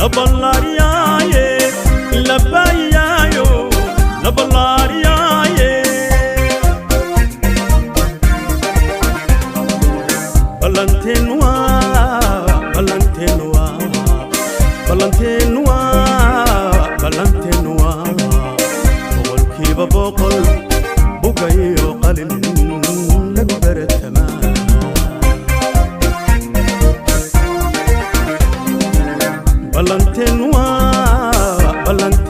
La ballaariyaaye, la baayaayo, la ballaariyaaye. Ballanteen waa, ballanteen waa, ballanteen waa, ballanteen waa 100% bugayo qalin lagu baratamaa. Ballanteen waa, ballanteen.